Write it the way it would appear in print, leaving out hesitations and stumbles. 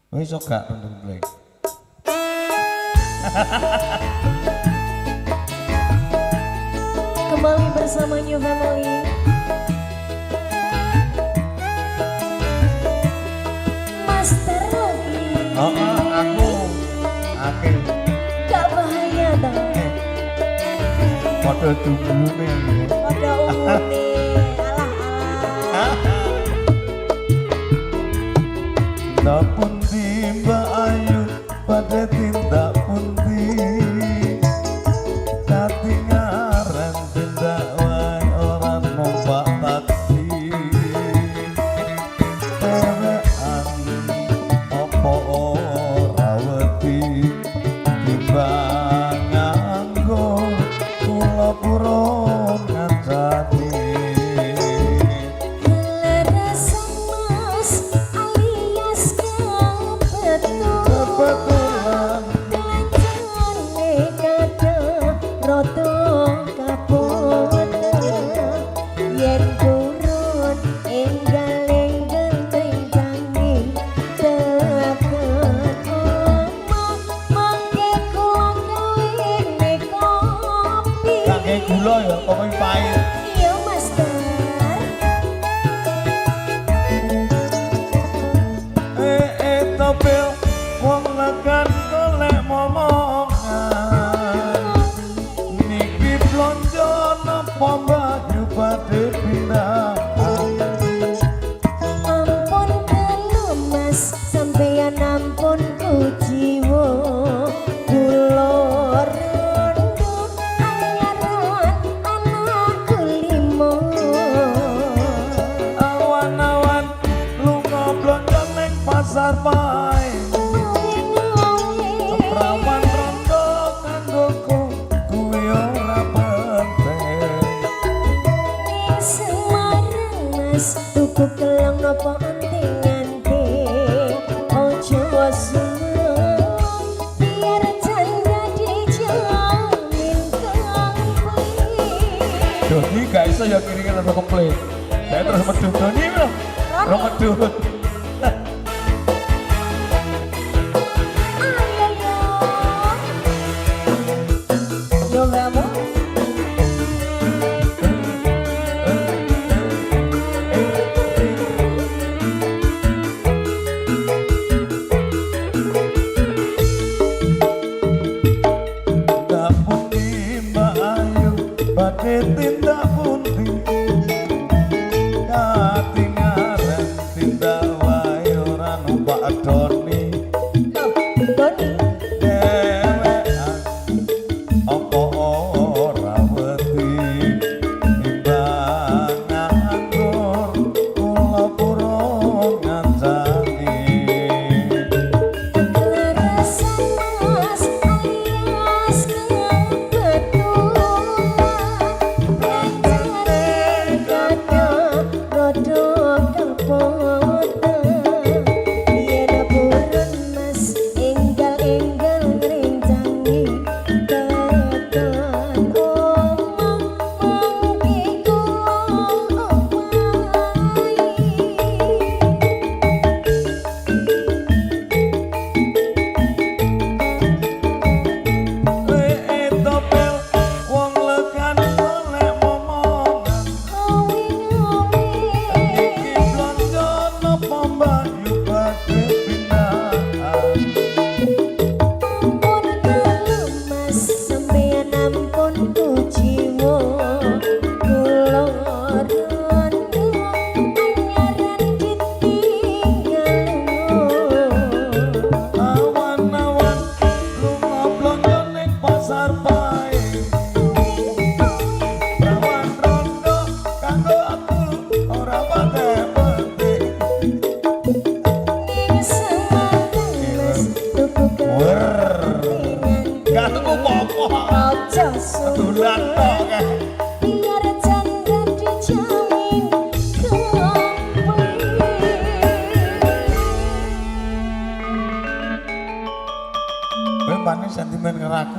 Kowe iso gak rondo komplek? Kembali bersama New Family. Master lagi. Oh, aku akeh. Gak bahaya ta? Padha dungune. Padha umune. Alah alah. Tindak pundi Mbak Ayu badhe tindak pundi? Katingaran tindak wae ora numpak taksi. Dhewean apa ora wedi timbang nganggo kula purun ngancani. Lerasan Mas alias kebetulan. Kebetulan Belanjane kadang rada kapoten. Yen purun enggal-enggal tengcangi tekan omah mangke kula gawene kopi. Kangge gula ya kopi pahit. Iya Master. Eh topil wong legan golek momongan. Niki blonjo napa Mbak Yu badhe pindahan? Ampun kelu Mas, sampeyan ampun kuciwa. Kula rondo anyaran anakku limo. Awan-awan lunga blonjo ning pasar pae. Prawan rondo kanggoku kuwi ora penting. Ning Semarang Mas, tuku kelong nopo anting-anting. Ojo sumelang, biar janda dijamin komplit. Doni gak iso ya kiringan rondo komplit. Saya terus medun Doni lho. Ro medun. Ayo yo. Yo kamu. Tindak pundi Mbak Ayu badhe tindak pundi? Katingaran tindak wae ora numpak Doni. Loh, Doni. Dhewean apa ora wedi timbang nganggur kula purun ngancani. Lerasan Mas alias kebetulan. Belanjane kadang rada kapoten. Yen purun Mas enggal-enggal ngrencangi tekan omah mangke kula opahi. Eh topel wong legan golek momongan. Iki blonjo napa Mbak Yu badhe pindahan? Ampun dalu Mas, sampeyan ampun kuciwa. Kula rondo anyaran ditinggal lunga. Awan-awan lunga blonjo ning pasar pae. Prawan rondo kanggo aku ora pate penting. Ning Semarang Mas, tuku Wer. anting-anting. Gak tuku apa-apa. Aja Dolan tok kae. Biar janda dijamin komplit. Kowe paling sentimen karo aku.